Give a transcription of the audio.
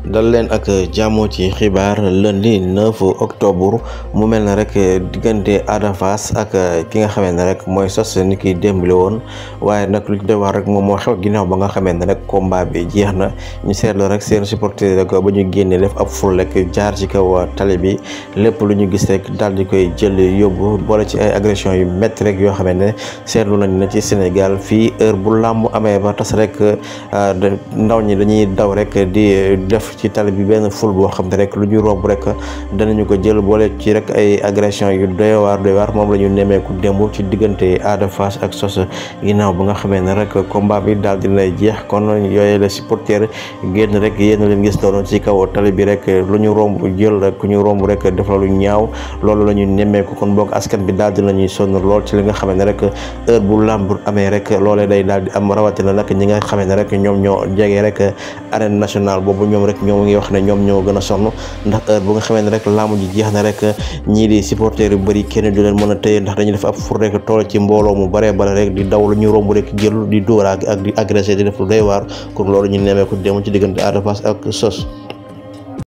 dal leen ak jàmm ci xibaar lundi 9 octobre mu mel ne rek diggante Ada Fass ak ki nga xamee ne rek mooy Zoss ni ki démb la woon waaye nag lu ci doy waar rek moom moo xew ginnaaw ba nga xamee ne rek combat bi jeex na ñu seetlu rek seen supporter rek ba ñu génnee def ab ful rek jaar ci kaw tali bi lépp lu ñu gis rek daal di koy jël yóbbu boole ci ay agression yu métti rek yoo xamee ne seetlu nañ ne ci Sénégal fii heure bu làmb amee ba tas rek ndaw ñi dañuy daw rek di def ci tali bi benn ful boo xam ne rek lu ñu romb rek danañu ko jël boole ci rek ay agression yu doy waar moom la ñu nemmeeku démb ci diggante Ada Fass ak Zoss ginnaaw ba nga xamee ne rek combat bi daal dina jeex kon yooyu la supporter génn rek yéen leen gis noonu ci kaw tali bi rek lu ñu romb jël rek ku ñu romb rek def la lu ñaaw loolu la ñu nemmeeku kon boog askan bi daal dinañuy sonn lool ci li nga xamee ne rek heure bu làmb amee rek loolee day daal di am rawatina nag ñi nga xamee ne rek ñoom ñoo jege rek arène nationale boobu ñoom rek ñoo ngi wax ne ñoom ñoo gën a sonn ndax heure bu nga xamee ne rek làmb ji jeex na rek ñii di supporter yu bëri kenn du leen mën a téye ndax dañuy def ab fur rek tool ci mbooloo mu bare bare rek di daw lu ñu romb rek jël di dóor ak di agressé di def lu doy waar kon loolu ñu nemee ko dem ci diggante Ada Fass ak Zoss